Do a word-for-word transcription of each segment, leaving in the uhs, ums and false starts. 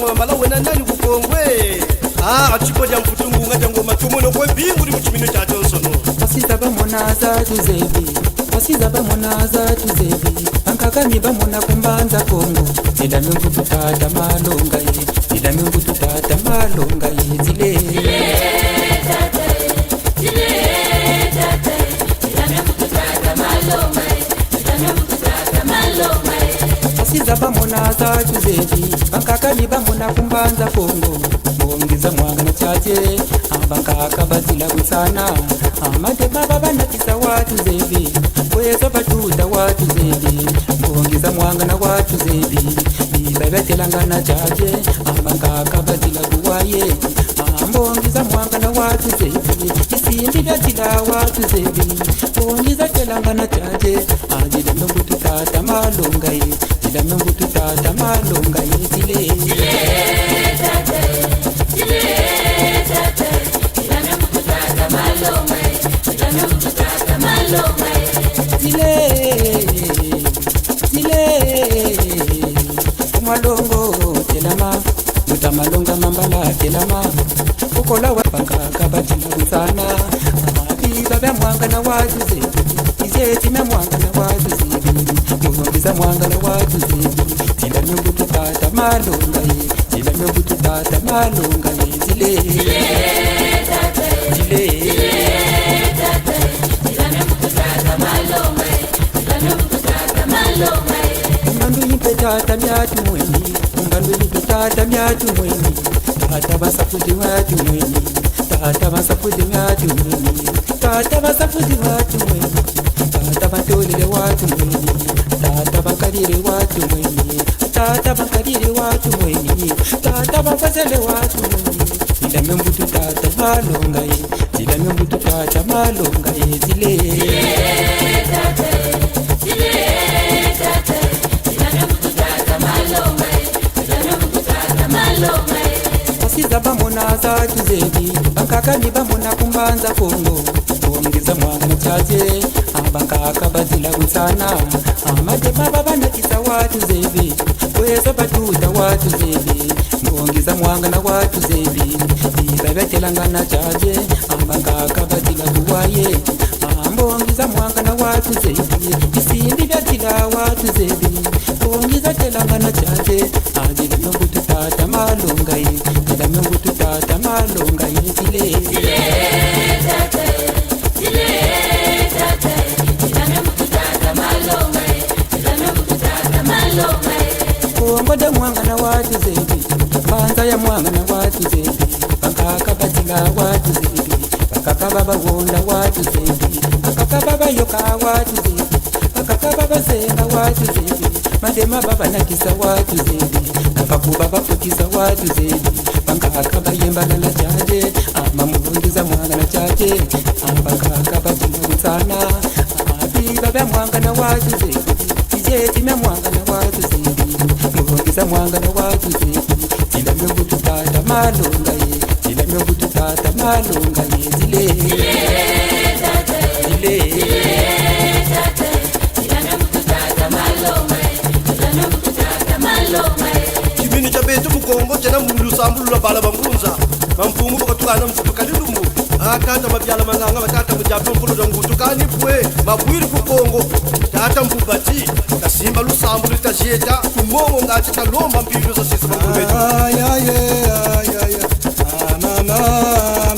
Mambala wena nani ku Kongo e? Ah, a tiko dia mfutu ngunga dia ngoma tumono kwe bingudi mu timinu tia tionsono. Mpasi za bamona za tuzebi. Mpasi za bamona za tuzebi. Bankaka ni bamona ku Mbanza Kongo. Nzila mio mbutu tata Malonga ye. Nzila mio mbutu tata Malonga ye. Zile. Mpasi za bamona za tuzebi, bankaka ni bamona ku Mbanza Kongo. Mbongi za mwangana tiatie, a bankaka bazila kunsana. A madema babanatisa wa tuzebi, kwezo batuta wa tuzebi. Mbongi za mwangana wa tuzebi, biba biatelangana tiatie, a bankaka bazila kuwa ye. A mbongi za mwangana wa tuzebi, bisimbi biazila wa tuzebi. Mbongi zatelangana tiatie, a zila mio mbutu tata Malonga ye. Zila mio mbutu tata Malonga ye, zile. Zile. Zile. Malonga telama. Mbuta Malonga Mambala telama. Okola wa bankaka bazila kunsana. Biba bia mwangana wa tuzebi. Bizeti mia mwangana wa tuzebi. Mbongi za mwangana wa tuzebi. Zila mio mbutu tata Malonga ye. Zila mio mbutu tata Malonga ye. Zile. Zile. Mbandu yi mpe tata miatu mweni. Mbandu yi mpe tata miatu mweni. Tata basafudi miatu mweni. Tata basafudi miatu mweni. Tata basafudi wa tumweni. Tata batolele wa tumweni. Tata bakadile wa tumweni. Tata bakadile wa tumweni. Tata bakwezele wa tumweni. Zila mio mbutu tata Malonga ye. Zila mio mbutu tata Malonga ye. Zile. Mpasi za bamona za tuzebi, bankaka ni bamona ku Mbanza Kongo. Mbongi za mwangana tiatie, a bankaka bazila kunsana. A madema babanatisa wa tuzebi, kwezo batuta wa tuzebi. Mbongi za mwangana wa tuzebi, biba biatelangana tiatie, a bankaka bazila kuwa ye. A mbongi za mwangana wa tuzebi, bisimbi biazila wa tuzebi. Mbongi zatelangana tiatie, a zila mio mbutu tata Malonga ye. Zila mio mbutu tata Malonga ye, zile. Zile, tata. Zile, tata. Zila mio mbutu tata Malonga ye. Zila mio mbutu tata Malonga ye. Kongo dia mwangana wa tuzebi. Mbanza ya mwangana wa tuzebi. Bankaka bazila wa tuzebi. Bankaka babawonda wa tuzebi. Bankaka babayoka wa tuzebi. Bankaka babasenga wa tuzebi. Madema babanakisa wa tuzebi. Na bakuba bafukisa wa tuzebi. Bankaka bayemba na la tiatie. A mambongi za mwangana tiatie. A bankaka bazila kunsana. A biba bia mwangana wa tuzebi. Bizeti mia mwangana wa tuzebi. Mbongi za mwangana wa tuzebi. Zila mio mbutu tata Malonga ye. Zila mio mbutu tata Malonga ye. Zile. Zile. Timinu tia beto mu Kongo tiena mu lusambulu lwa bala ba ngunza. Mampungu bakatukana mfutu kadi lumbu. A tata Mabiala Manganga, ba tata Mudiambu, Mpolo dia Ngutu, kani pwe mabwiri ku Kongo. Tata Mbumbati kasimba lusambulu, tazieta ku Mongo ngati talomba mpilo za sisa bakulu beto. Ay, ay, ay, ay, ay, ay. Ah, mama,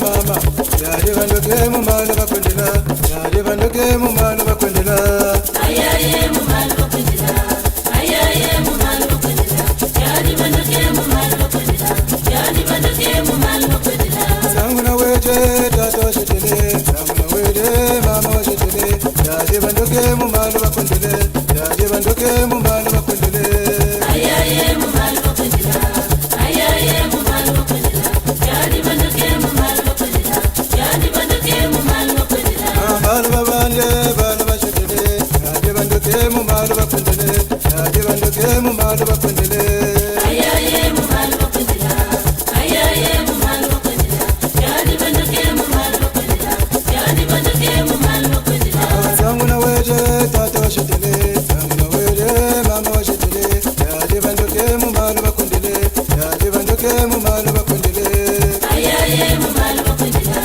mama. Yadi bandoke mu malu bakwendela. Yadi bandoke mu malu bakwendela. Ay, ay, ay, mu malu bakwendela. Sangu na wete, tata shitele. Sangu na wete, mama shitele. Yadi bandoke mu malu bakwendele. Yadi bandoke mu malu bakwendele. Balu babande, balu bashitele. Yadi bandoke mu malu bakwendele. Yadi bandoke mu malu bakwendele. Ayaye mu malu bakwendela. Ayaye mu malu bakwendela. Yadi bandoke mu malu bakwendela. Ke mu malu bakwendele. Ayaye mu malu bakwendela.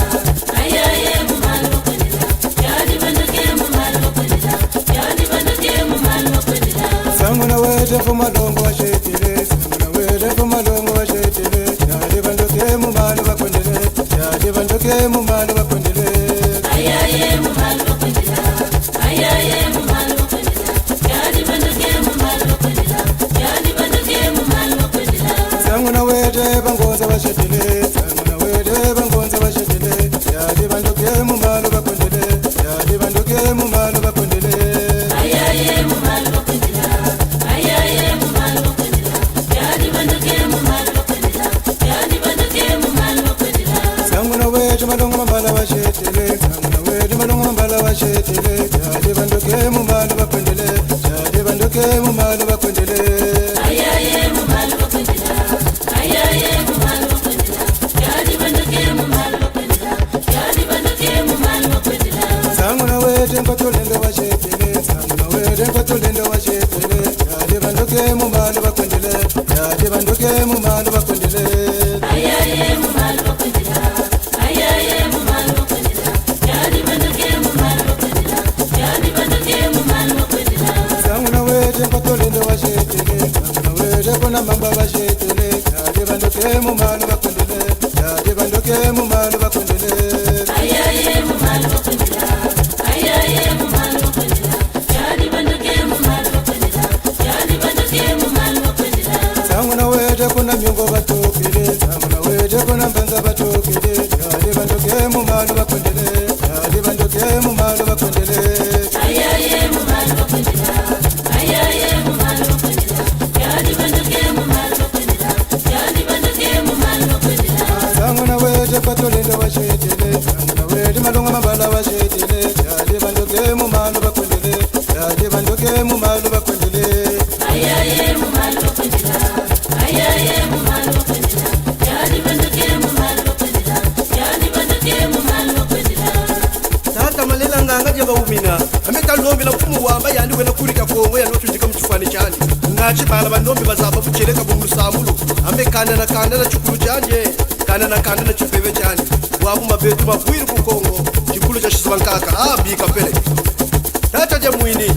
Ayaye mu malu bakwendela. Yandi bandu ke mu malu bakwendela. Yandi bandu ke mu malu bakwendela. Sanguna wete mfumu a longo wa shitele. Sanguna wete mfumu a longo wa shitele. Yandi bandu ke mu malu bakwendele. Yandi bandu ke mu malu bakwendele. Ayaye mu malu bakwendela. Ayaye mu malu bakwendela. Yandi bandu ke mu malu bakwendela. Yandi bandu ke mu malu bakwendela. Sanguna wete bangonza wa shitele. Sanguna wete bangonza wa shitele. Yandi bandu ke mu malu bakwendele. Yandi bandu ke mu malu bakwendele. Ayaye mu malu bakwendela. Ayaye mu malu bakwendela. Yandi bandu ke mu malu bakwendela. Yandi bandu ke mu malu bakwendela. Sanguna wete malonga mambala wa shitele. Sanguna wete malonga mambala wa shitele. Yandi bandu ke mu malu bakwendele. Yandi bandu ke mu malu bakwendele. Ayaye mu malu bakwendela. Ayaye mu malu bakwendela. Yandi bandu ke mu malu bakwendela. Yandi bandu ke mu malu bakwendela. Sanguna wete nkwa tulendo wa shitele. Sanguna wete nkwa tulendo wa shitele. Yandi bandu ke mu malu bakwendele. Yandi bandu ke mu malu bakwendele. Ayaye mu malu bakwendela. Ayaye mu malu bakwendela. Yandi bandu ke mu malu bakwendela. Yandi bandu ke mu malu bakwendela. Sanguna wete nkwa tulendo wa shitele. Sanguna wete kuna mamba wa shitele. Yandi bandu ke mu malu bakwendele. Yandi bandu ke mu malu bakwendele. Ayaye mu malu bakwendela. Ayaye mu malu bakwendela. Yandi bandu ke mu malu bakwendela. Yandi bandu ke mu malu bakwendela. Sanguna wete kuna miongo batukidi. Sanguna wete kuna mbanza batukidi. Yandi bandu ke mu malu bakwendele. Yandi bandu ke mu malu bakwendele. Ayaye mu malu bakwendela. Ayaye mu malu bakwendela. Yandi bandu ke mu malu bakwendela. Yandi bandu ke mu malu bakwendela. Sanguna wete kwa tulendo wa shitele. Sanguna wete malonga mambala wa shitele. Yandi bandu ke mu malu bakwendele. Yandi bandu ke mu malu bakwendele. Ayaye mu malu bakwendela. Ayaye mu malu bakwendela. Yandi bandu ke mu malu bakwendela. Yandi bandu ke mu malu bakwendela. Tata Malela nganga dia bawumina. Ame kalombela mfumu wamba yandi wena kuri kia Kongo yandi watudika mu kifwani kiandi. Ngati bala bandombi bazaba bukeleka bu lusambulu. Ame kanda na kanda na tsukulu kiandi. Kanda na kanda na tshimpeve kiandi. Bwabu mabeto mavwiri ku Kongo. Tshinkulu tshia shiziba nkaka. Ah, bika pele. Tata dia mwini.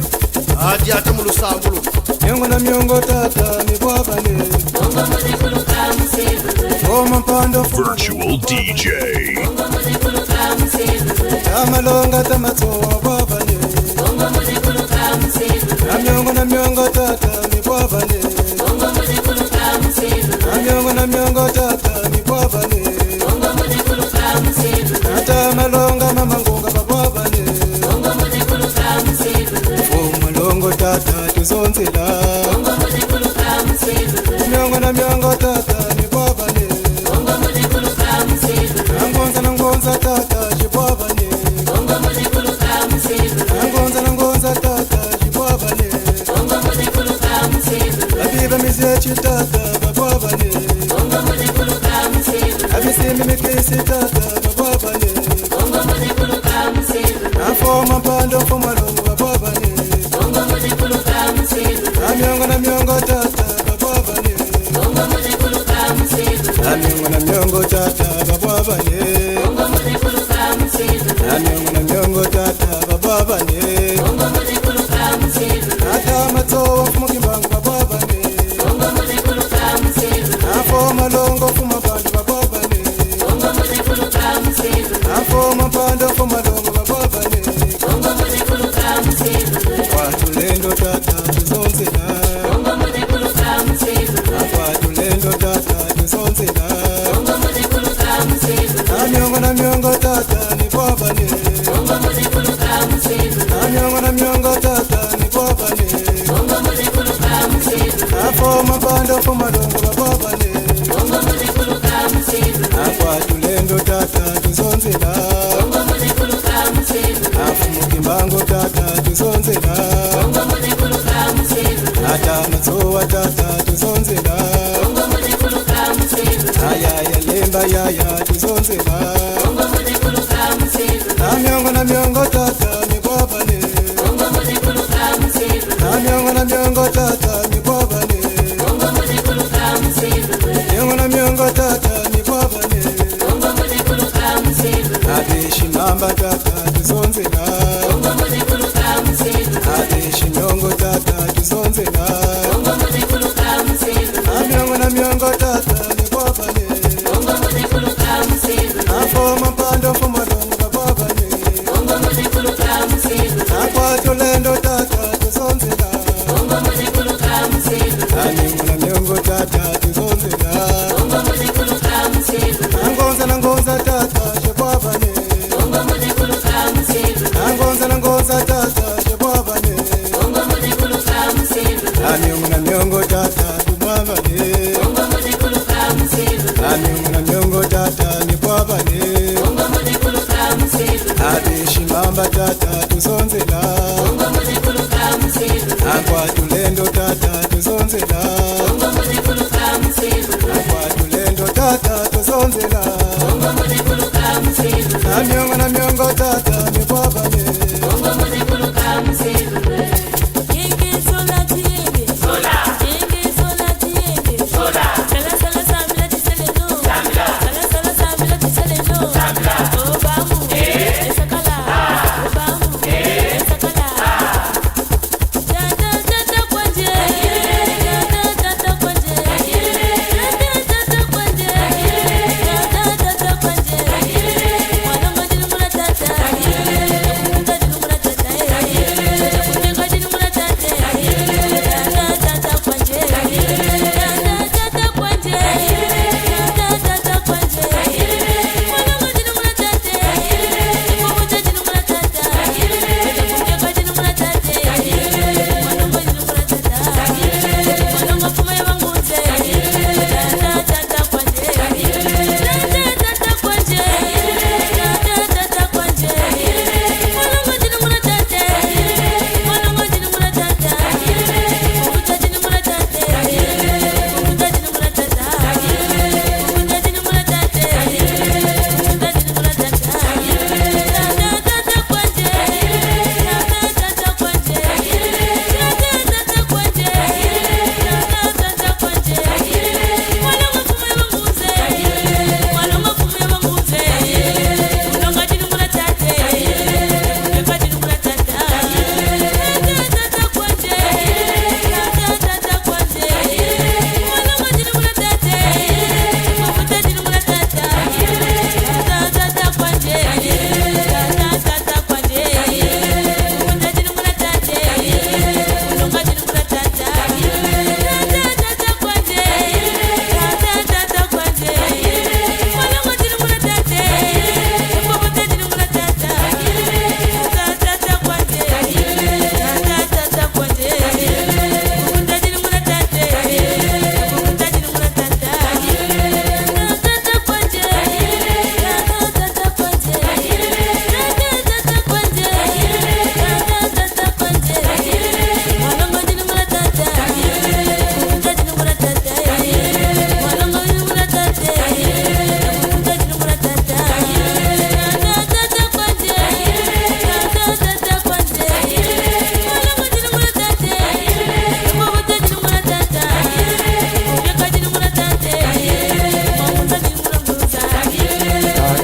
Ah, diata mu lusambulu. Miongo na miongo tata, mibwabane. Bongo muzikuluka musevulu. Goma mpando. Virtual D J. Bongo muzikuluka musevulu. Tamalonga tamatso, bwabane. Bongo muzikuluka musevulu. Na miongo na miongo tata, mibwabane. Bongo muzikuluka musevulu. Na miongo na miongo tata, mibwabane. Bongo muzikuluka musevulu. Tata malonga mama ngunga babwabane. Bongo muzikuluka musevulu. Mfumu a longo tata tuzonzela. Bongo muzikuluka musevulu. Miongo na miongo tata mibwabane. Bongo muzikuluka musevulu. Na ngonza na ngonza tata zibwabane. Bongo muzikuluka musevulu. Na ngonza na ngonza tata zibwabane. Bongo muzikuluka musevulu. Babi ba miziki tata babwabane. Bongo muzikuluka musevulu. Abisimi mikisi tata babwabane. Bongo muzikuluka musevulu. Na mfumu a mpando mfumu a longo babwabane. Bongo muzikuluka musevulu. Na miongo na miongo tata babwabane. Bongo muzikuluka musevulu. Na miongo na miongo tata babwabane. Bongo muzikuluka musevulu. Na miongo na miongo tata babwabane. Bongo muzikuluka musevulu. Tata Matsowa mfumu Kimbangu babwabane. Bongo muzikuluka musevulu. Na mfumu a longo mfumu a bandu babwabane. Bongo muzikuluka musevulu. Na mfumu a mpando mfumu a longo babwabane. Bongo muzikuluka musevulu. Kwa tulendo tata tuzonzela. Bongo muzikuluka musevulu. Kwa tulendo tata tuzonzela. Bongo muzikuluka musevulu. Na miongo na miongo tata mibwabane. Bongo muzikuluka musevulu. Na miongo na miongo tata mibwabane. Bongo muzikuluka musevulu. Na mfumu a mpando mfumu a longo babwabane. Bongo muzikuluka musevulu. Na kwa tulendo tata tuzonzela. Bongo muzikuluka musevulu. Na mfumu Kimbangu tata tuzonzela. Bongo muzikuluka musevulu. Tata Matsowa tata tuzonzela. Bongo muzikuluka musevulu. Yaya Lemba yaya tuzonzela. Bongo muzikuluka musevulu. Na miongo na miongo tata mibwabane. Bongo muzikuluka musevulu. Na miongo na miongo tata mibwabane. Bongo muzikuluka musevulu. Miongo na miongo tata ni bwabane. Kongo mudi kuluka musilu. Adi shimamba tata tuzonzela. Kongo mudi kuluka musilu. Adi shimiongo tata tuzonzela. Kongo mudi kuluka musilu. A miongo na miongo tata ni bwabane. Kongo mudi kuluka musilu. A mfumu Mpando, mfumu Longa bwabane. Kongo mudi kuluka musilu. A kwa tulendo tata tuzonzela. Kongo mudi kuluka musilu. A miongo na miongo tata tuzonzela. Kongo mudi kuluka musilu. A ngonza na ngonza tata tubwabane. Kongo mudi kuluka musilu. A ngonza na ngonza tata tubwabane. Kongo mudi kuluka musilu. A miongo na miongo tata tubwabane. Kongo mudi kuluka musilu. A miongo na miongo tata ni bwabane. Kongo mudi kuluka musilu. Adi shimamba tata tuzonzela. Kongo mudi kuluka musilu. A kwa tulendo tata tuzonzela. Kongo mudi kuluka musilu. A kwa tulendo tata tuzonzela. Kongo mudi kuluka musilu. A miongo na miongo tata ni bwabane. Kongo mudi kuluka musilu. Yenge zola dienge. Zola. Yenge zola dienge. Zola. Sala, sala, sambila, tiseleno. Sambila. Sala, sala, sambila, tiseleno. Sambila. Oh, bamu. Eh. Esakala. Ah. Oh, bamu. Eh. Esakala. Ah. Tata, tata, kwanje. Tata, tata, kwanje. Tata, tata, kwanje. Tata, tata, kwanje. Mwana, mwana, mwana, tata.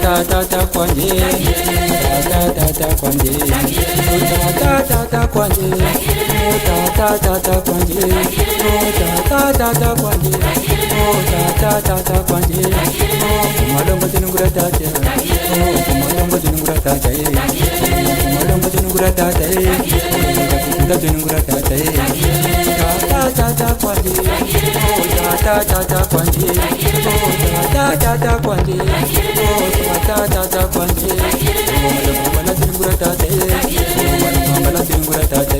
Tata, tata, kwanje. Tata, tata, kwanje. Tata, tata, kwanje. Tata, tata, kwanje. Tata, tata, kwanje. Tata, tata, kwanje. Tata, tata, kwanje. Malongo tinungura tata. Malongo tinungura tata. Malongo tinungura tata. Kunda tinungura tata. Tata, tata, kwanje. Tata, tata, kwanje. Tata, tata, kwanje. Tata, tata, kwanje. Mala, mala, tinungura tata. Mala, mala, tinungura tata.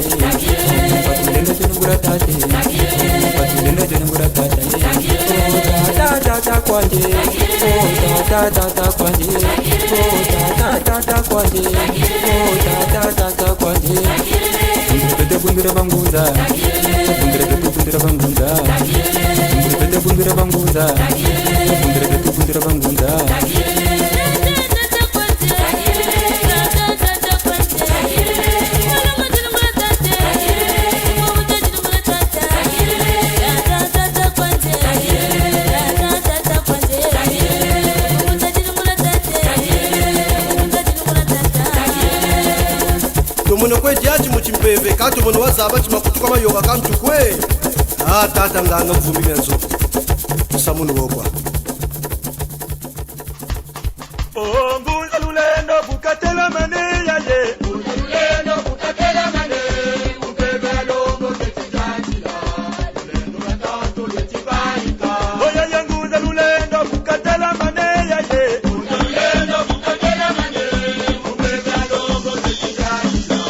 Patulendo tinungura tata. Patulendo tinungura tata. Tata, tata, kwanje. Tata, tata, kwanje. Tata, tata, kwanje. Tata, tata, kwanje. Bundira pete, bundira bangunza. Bundira pete, bundira bangunza. Bundira pete, bundira bangunza. Bundira pete, bundira bangunza. kimpeve, ka tumona wazaba ti makutu kwa mayoka ka ntu kwe. Ah, tata nganga, mvumbi bia nzo. Tusamunu wo kwa. Oh, ngunza lulendo bu katelamane yaye. Ngunza lulendo bu katelamane, mu mpeve ya longo keti jajila. Lulendo lwa tatu keti vaika. Oh, yaye ngunza lulendo bu katelamane yaye. Ngunza lulendo bu katelamane, mu mpeve ya longo keti jajila.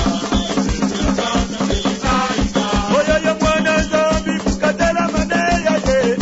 Lulendo lwa tatu keti vaika. Oh, yaye mwana Nzambi bu katelamane yaye.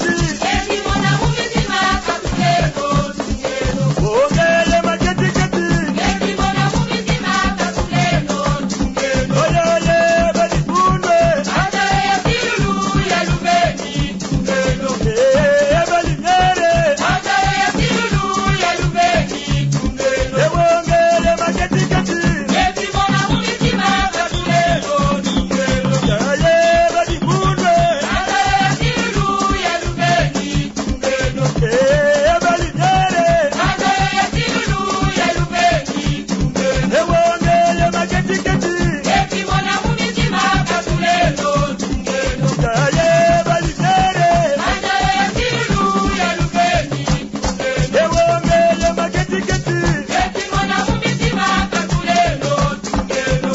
keti-keti. Eti mona mu mitima ka tulendo tungeno. Wongele ma keti-keti. Eti mona mu mitima ka tulendo tungeno. Oyeye, ba dibundu e. Ata ye silulu ya luveni tungeno. Eh, ba lumière e. Ata ye silulu ya luveni tungeno. E wongele ma keti-keti. Eti mona mu mitima ka tulendo tungeno. Yaye, ba dibundu e. Ata ye silulu ya luveni tungeno. Eh, ba lumière e. Ata ye silulu ya luveni tungeno. E wongele ma keti-keti. Eti mona mu mitima ka tulendo tungeno. Yaye, ba lumière e. Ata ye silulu ya luveni tungeno. E wongele ma keti-keti. Eti mona mu mitima ka tulendo tungeno.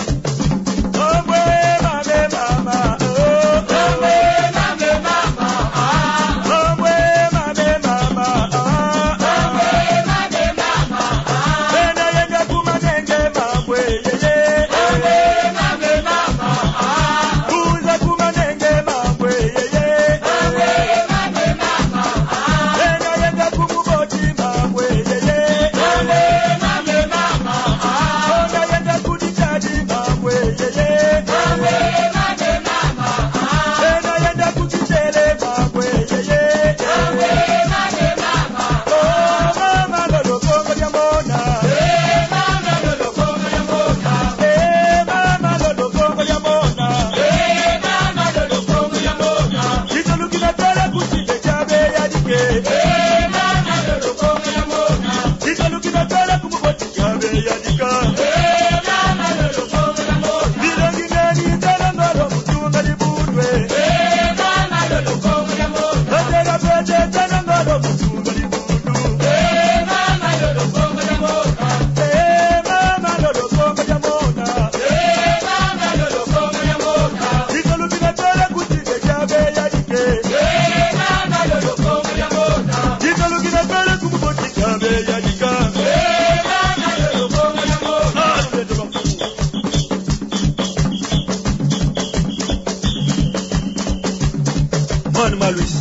Mano Maluis.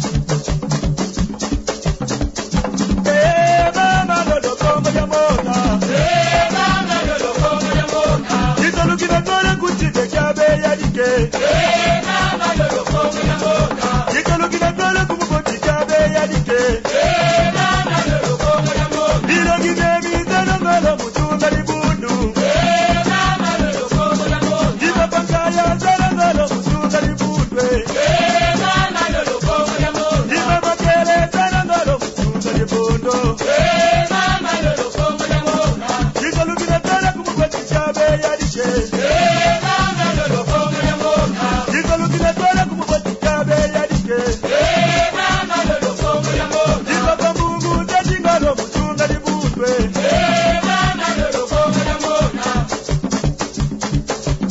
Eh, mama lolo Kongo ya mona. Eh, mama lolo Kongo ya mona. Kisalu kina tole kuti de kiabe ya dike. Eh, mama lolo Kongo ya mona. Kisalu kina tole kumu kuti kiabe ya dike. Eh, mama lolo Kongo ya mona. Bilo kine mi tano ngolo mutunga dibundu. Eh, mama lolo Kongo ya mona. Kiba pankaya tano ngolo mutunga dibundu. Eh, mama lolo Kongo ya mona. Kiba bakele tano ngolo mutunga dibundu. Eh, mama lolo Kongo ya mona. Kisalu kina tole kumu kuti kiabe ya dike. Eh, mama lolo Kongo ya mona. Kisalu kina tole kumu kuti kiabe ya dike. Eh, mama lolo Kongo ya mona. Kiba bambungu tati ngolo mutunga dibundu. Eh, mama lolo Kongo ya mona.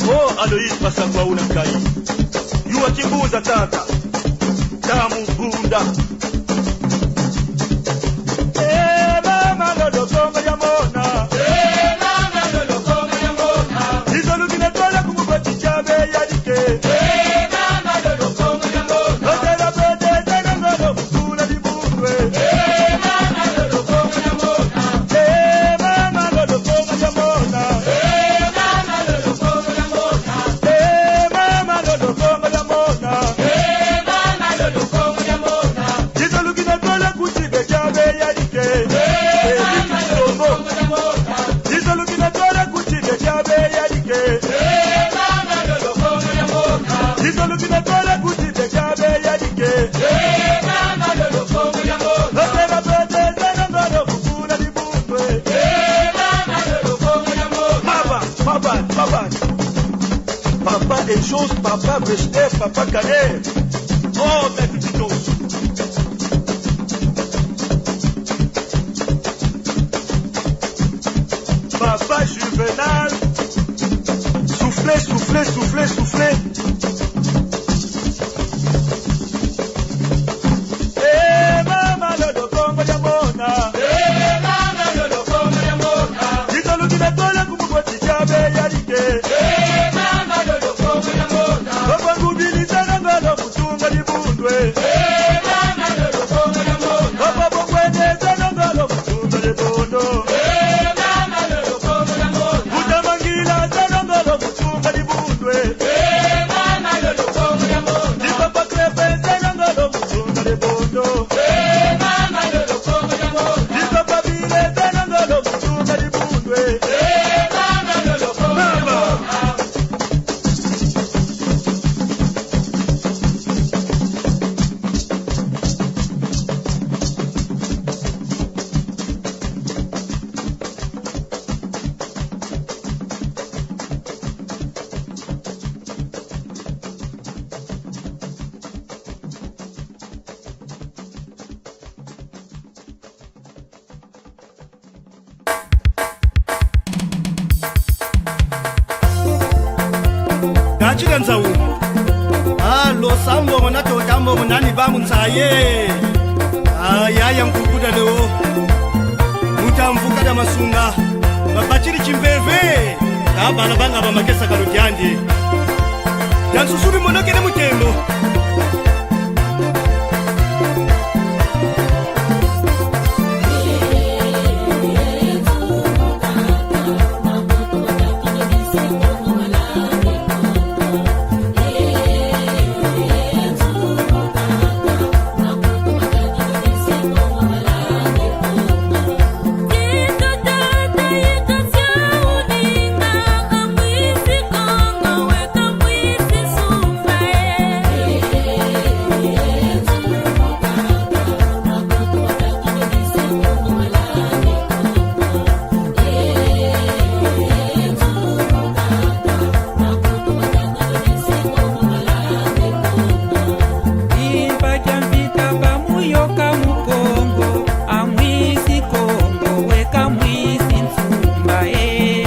Oh, Aloïse Masakwa una nkayi. Yuwa Kimbuza tata. Tamu bunda. Eh, mama lolo Kongo ya mona. Eh, mama lolo Kongo ya mona. Kisalu kina tole kumu kuti kiabe ya dike. Eh, mama lolo Kongo ya mona. Otela pete tena ngolo mutunga dibundu. Eh, mama lolo Kongo ya mona. Eh, mama lolo Kongo ya mona. Eh, mama lolo Kongo ya mona. Eh, mama lolo Kongo ya mona. Eh, mama lolo Kongo ya mona. Kisalu kina tole kuti be kiabe ya dike. Eh, mama lolo Kongo ya mona. Kisalu kina tole kuti be kiabe ya dike. Eh, mama lolo Kongo ya mona. Kisalu kina tole kuti be kiabe ya dike. Eh, mama lolo Kongo ya mona. Otela pete tena ngolo mutunga dibundu. Eh, mama lolo Kongo ya mona. Maba, maba, maba. Papa Ejos, Papa Brechner, Papa Kader. Oh, Maître Tito. Papa Juvenal. Soufflez, soufflez, soufflez, soufflez. Eh, mama lolo Kongo ya mona. Eh, mama lolo Kongo ya mona. Kisalu kina tole kumu kuti kiabe ya dike. Eh, mama lolo Kongo ya mona. Baba ngubili tana ngolo mutunga dibundu. Eh, mama lolo Nzau. Ah, losa mbongo na tota mbongo, nani bangu nsaye? Ah, yaya nkuku dia Leo. Muta mvuka dia masunga. Babatiri kimpeve. Ah, bala banga ba makesa kalu diandi. Dia nsusulu monokene mutembo. Kimpa kia mvita bamuyoka Mukongo, amwisi Kongo, weka mwisi nsumba, eh.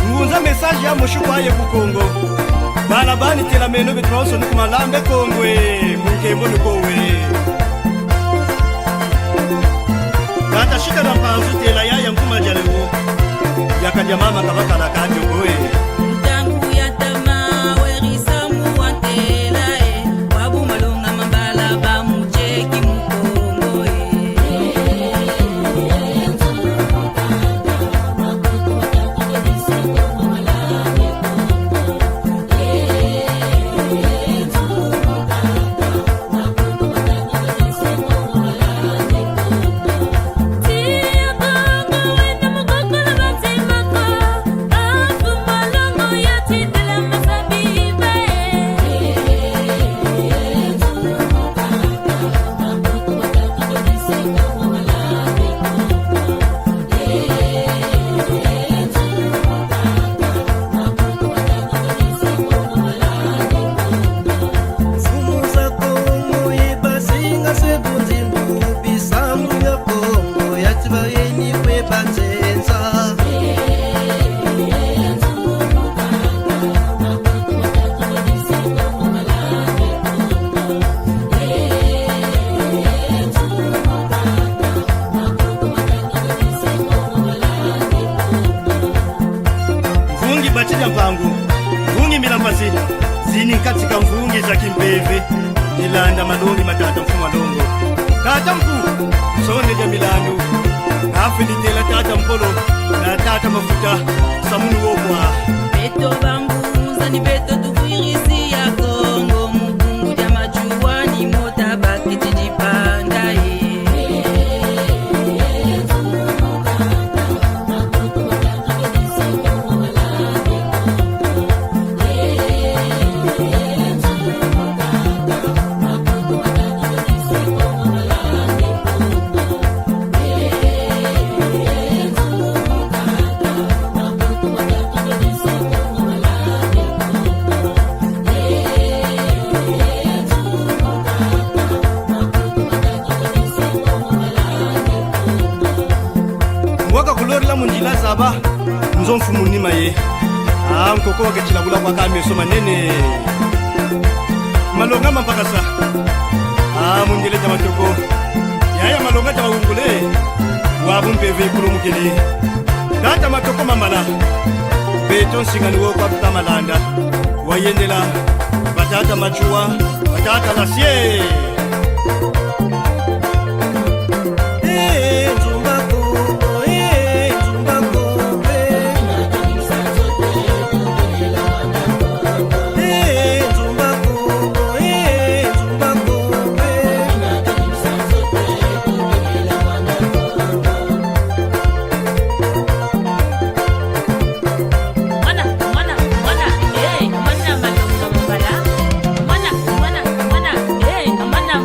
Ngunza message ya mosi kwa ye ku Kongo. Bala bani tela meno beto bansoni ku Malambe Kongo, eh, mu nkembo ni kowe. Tata Sika na Mpanzu tela yaya Nkuma dia Leo. Yaka dia mama kabakala kandio kowe. Ntangu ya ntama werisa mu wa ntela, eh, wabu malonga mambala ba mu Tsheki Mukongo, eh. Mfumu za Kongo ye bazinga se bunzimbu, bisambu ya Kongo ya tiba yeni kwe banzenza. Mvungi Batidi ya Mpangu, Mvungi Mila Mpasi, zini kati ka mvungi za kimpeve, ni landa malongi ma tata Mfumu a Longo. Tata Mpu, nsone dia milandu, afili tela tata Mpolo na tata Mafuta, samunu wo kwa. Beto bangunza ni beto tuvwirisi ya Kongo, mu bungu dia Matsoua ni mota bakiti dipanda, eh. Ngwaka kulorila mu nzila zaba, nzo mfumu nima ye. Ah, nkoko wake tilabula kwa ka meso manene. Malonga ma mpakasa. Ah, mundele dia matoko. Yaya malonga dia wungule. Wabu mpeve kulumukele. Tata Matoko Mamala. Beto nsinga ni wo kwa tuta malanda. Wayendela. Batata Matsoua. Batata Lasie. Mwana, mwana, mwana, eh, mwana Malonga Mambala. Mwana, mwana, mwana, eh, mwana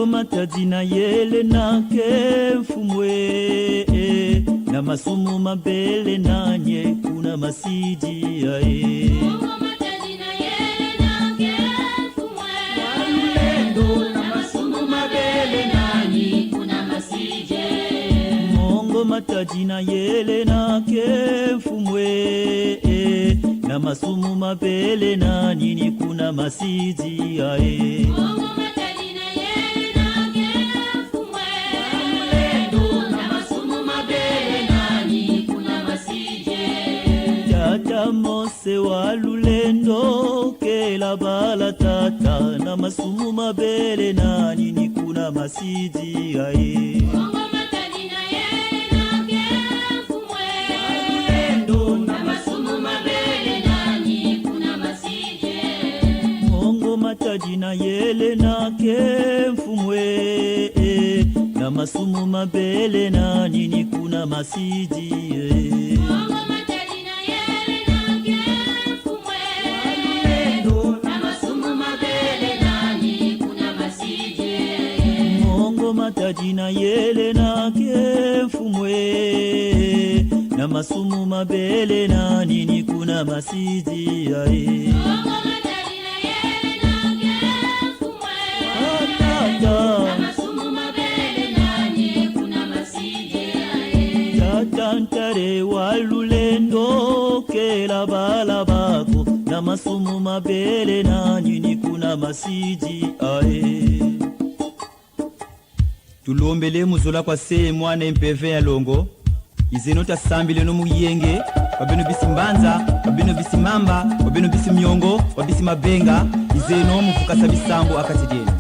Matadi na yele na ke mfumu e, na masumu mabele nani kuna Masidi ae. Mongo Matadi na yele na ke mfumu e, na masumu mabele nani kuna Masidi ae. Tata Mose wa lulendo, kela bala tata, na masumu mabele nani kuna Masidi ae. Mongo Matadi na yele na ke mfumu e, na masumu mabele nani kuna Masidi e. Mongo Matadi na yele na ke mfumu e, na masumu mabele nani kuna Masidi ae. Tata. Tata Ntare wa lulendo, kela bala bako, na masumu mabele nani kuna Masidi ae. Tulombele mu zola kwa se, mwana mpeve ya longo. Izeno tasambileno mu yenge, kwa beno bisi mbanza, kwa beno bisi mamba, kwa beno bisi miongo, kwa bisi mabenga, izeno mu vukasa bisambu a kati dieno.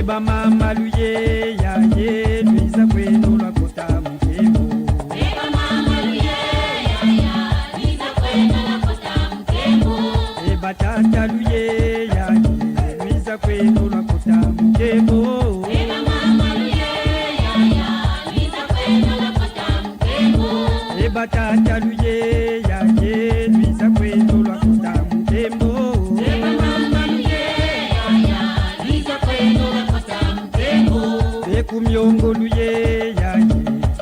Ba mama luye yaye, lwiza kweno lwakota mu nkembo. E ba tata luye yaye, lwiza kweno lwakota mu nkembo. E ba tata luye yaye, lwiza kweno lwakota mu nkembo. Be ku Miongo luye yaye,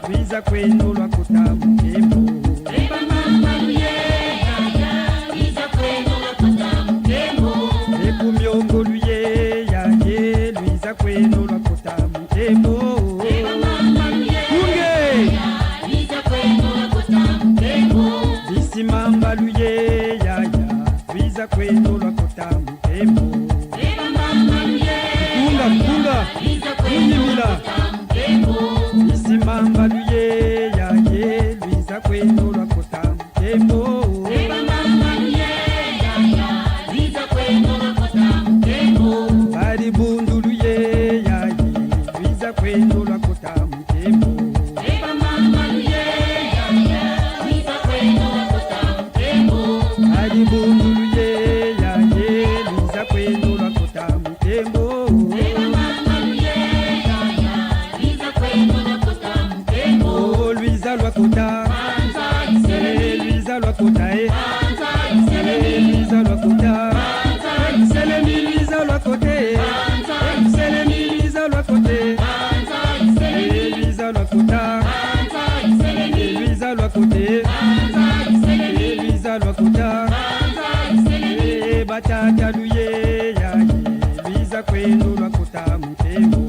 lwiza kweno lwakota mu nkembo. Be ku Miongo luye yaye, lwiza kweno lwakota mu nkembo. Kunge! Bisi Mamba luye yaya, lwiza kweno lwakota mu nkembo. Mpunga, mpunga, kunyimila. Bisi Mamba luye yaye, lwiza kweno lwakota mu nkembo. Ba Dibundu luye yaye, lwiza kweno lwakota mu nkembo. Ba Dibundu luye yaye, lwiza kweno lwakota mu nkembo. Oh, lwiza lwakota. Eh, lwiza lwakota, eh. Eh, lwiza lwakota. Eh, luselemi lwiza lwakota, eh. Eh, luselemi lwiza lwakota, eh. Eh, lwiza lwakota. Eh, lwiza lwakota, eh. Eh, lwiza lwakota. Eh, ba tata luye yaye, lwiza kweno lwakota mu nkembo.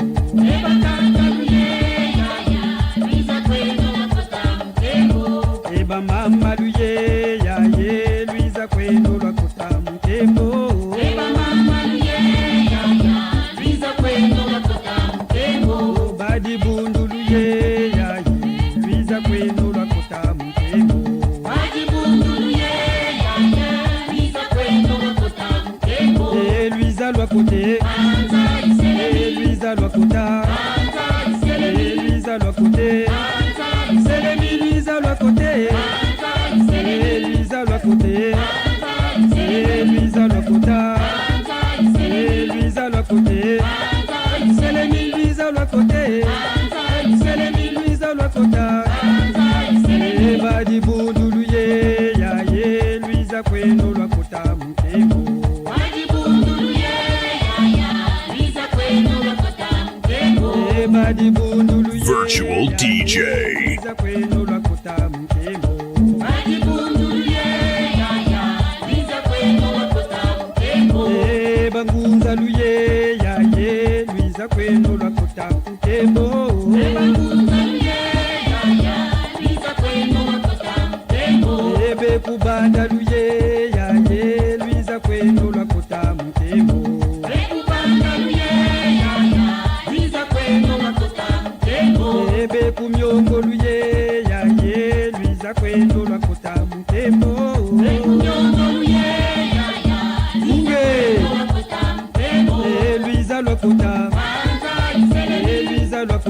E ba mama luye yaye, lwiza kweno lwakota mu nkembo. Ba Dibundu luye yaye, lwiza kweno lwakota mu nkembo. E lwiza lwakota, e lwiza lwakota, e lwiza lwakota, luselemi lwiza lwakota, e lwiza lwakota, e lwiza lwakota, e lwiza lwakota, luselemi lwiza lwakota, luselemi lwiza lwakota. E ba Dibundu luye yaye, lwiza kweno lwakota mu nkembo. E ba Dibundu luye Virtual yaye, D J. Lwiza kweno lwakota mu nkembo. E ba Ngunza luye yaye, lwiza kweno lwakota mu nkembo. E be ku Banda luye yaye, lwiza kweno lwakota mu nkembo. E be ku Miongo luye yaye, lwiza kweno lwakota mu nkembo. Kunge! E lwiza lwakota. E lwiza lwakota.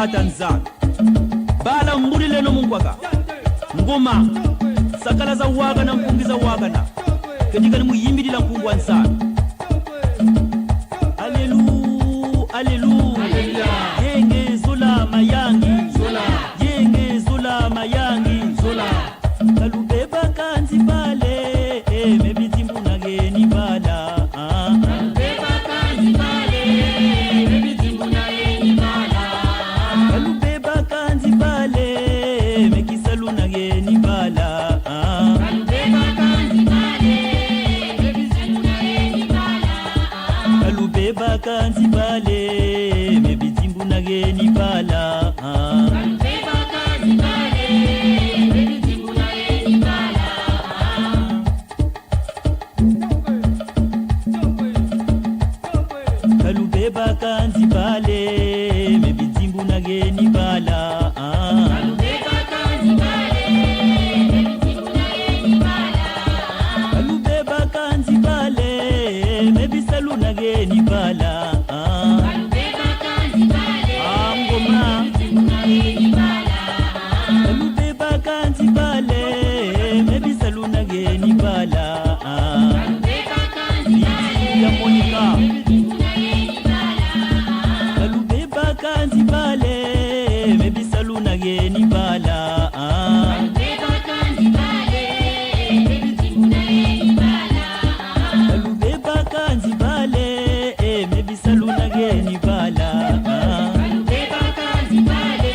Tata Nzambi. Bala mbulileno mu nkwa ka. Ngoma, sakala za wakana, mpungi za wakana. Kedika ni mu yimbidila Mpungu a Nzambi. Alelu, alelu. Aleluya. Yenge zola mayangi. Zola. Yenge zola mayangi. Zola. Kalubeba kanzi bale, eh, me bidimbu na geni bala. Ah, ah. Kalubeba kanzi bale, me bidimbu na geni bala. Kalubeba kanzi bale, me bisalu na geni bala. Ah. Kalubeba kanzi bale, me bisalu na geni bala. Kalubeba kanzi bale, me bidimbu na geni bala. Ah. Kalubeba kanzi bale, me bidimbu na geni bala. Ah. Kalubeba kanzi bale, me bidimbu na geni bala. Ah. Kalubeba kanzi bale, me bidimbu na geni bala. Kalubeba kanzi bale, me bisalu na geni bala. Ah. Kalubeba kanzi bale, ah, ngoma. Me bidimbu na geni bala. Kalubeba kanzi bale, me bisalu na geni bala. Ah. Kalubeba kanzi bale, ya Monica. Me bidimbu na geni bala. Kalubeba kanzi bale, me bisalu na geni bala. Ah. Kalubeba kanzi bale, me bidimbu na geni bala. Kalubeba kanzi bale, eh, me bisalu na geni bala. Ah. Kalubeba kanzi bale,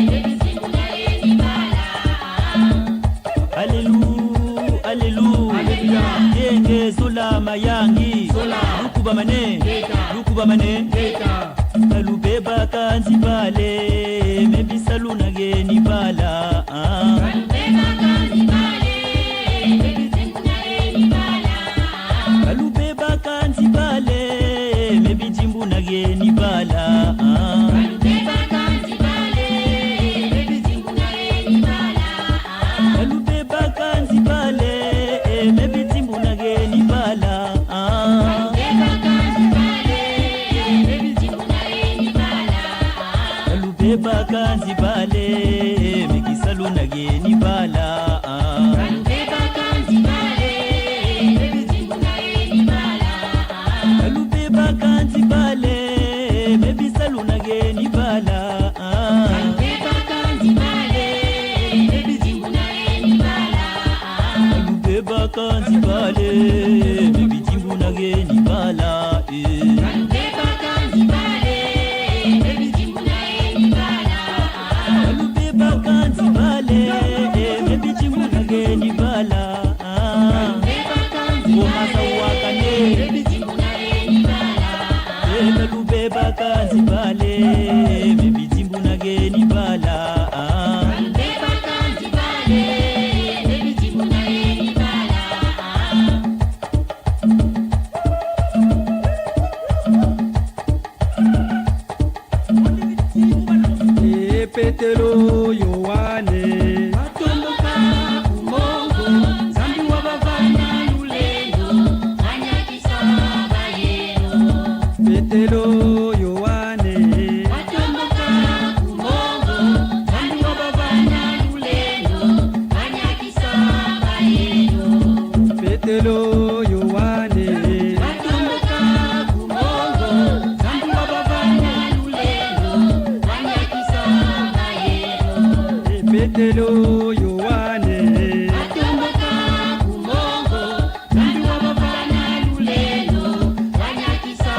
me bidimbu na geni bala. Alelu, alelu. Aleluya. Yenge zola mayangi. Zola. Lukubamane. Ngeta. Lukubamane. Ngeta. Kalubeba kanzi bale, me bisalu na geni bala. Ah. Kalubeba kanzi bale, me bidimbu na geni bala. Kalubeba kanzi bale, me bidimbu na geni bala. Ah. Kalubeba kanzi bale, me bidimbu na geni bala. Kalubeba kanzi bale, eh, me bidimbu na geni bala. Ah. Kalubeba kanzi bale, me bidimbu na geni bala. Kalubeba kanzi bale, me bisalu na geni bala. Ah. Kalubeba kanzi bale, me bidimbu na geni bala. Ah. Kalubeba kanzi bale, me bisalu na geni bala. Ah. Kalubeba kanzi bale, me bidimbu na geni bala. Ah. Kalubeba kanzi bale, me bidimbu na geni bala. Eh. Kalubeba kanzi bale, me bidimbu na geni bala. Kalubeba kanzi bale, eh, me bidimbu na geni bala. Ah. Kalubeba kanzi bale, ngoma za wakane, me bidimbu na geni bala. Eh, kalubeba kanzi bale, me bidimbu na geni bala. Ah. Kalubeba kanzi bale, me bidimbu na geni bala. Ah. E Petelo, Yoane. Batomboka ku mongo, Nzambi wa bavana lulendo, banyakisa bayeno. Petelo, Yoane. Batomboka ku mongo, Nzambi wa bavana lulendo, banyakisa bayeno. Petelo, Yoane. Batomboka ku mongo, Nzambi wa bavana lulendo, banyakisa bayeno. E Petelo, Yoane. Batomboka ku mongo, Nzambi wa bavana lulendo, banyakisa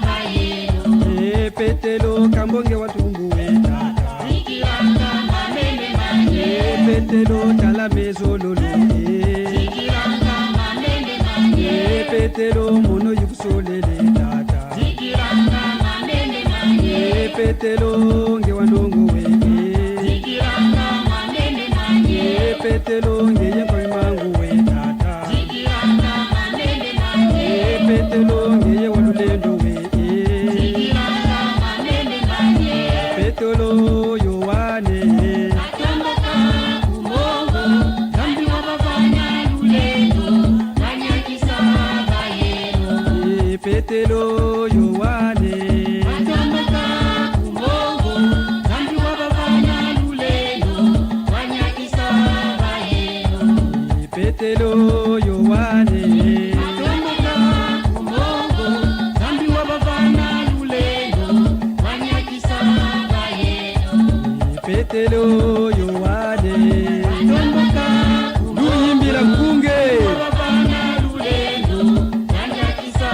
bayeno. E Petelo, Kambonge wa Tumbu we tata. Zikilanga mamene manye. E Petelo, tala me zololo e. Zikilanga mamene manye. E Petelo, mono yukusolele tata. Zikilanga mamene manye. E Petelo, nge wa nongo we e. Zikilanga mamene manye. E Petelo, ngeye nkomi mangu we tata. Zikilanga mamene manye. E Petelo, ngeye wa lulendo we e. Zikilanga mamene manye. Petelo, Yoane. Batomboka ku mongo, Nzambi wa bavana lulendo, banyakisa bayeno. E Petelo, Yoane. Batomboka ku mongo, Petelo, Yoane. Tomboka ku mongo, Nzambi wa bavana lulendo, wanyakisa bayeno. Petelo, Yoane. Tomboka ku mongo, luyimbila nkunge. Nzambi wa bavana lulendo, wanyakisa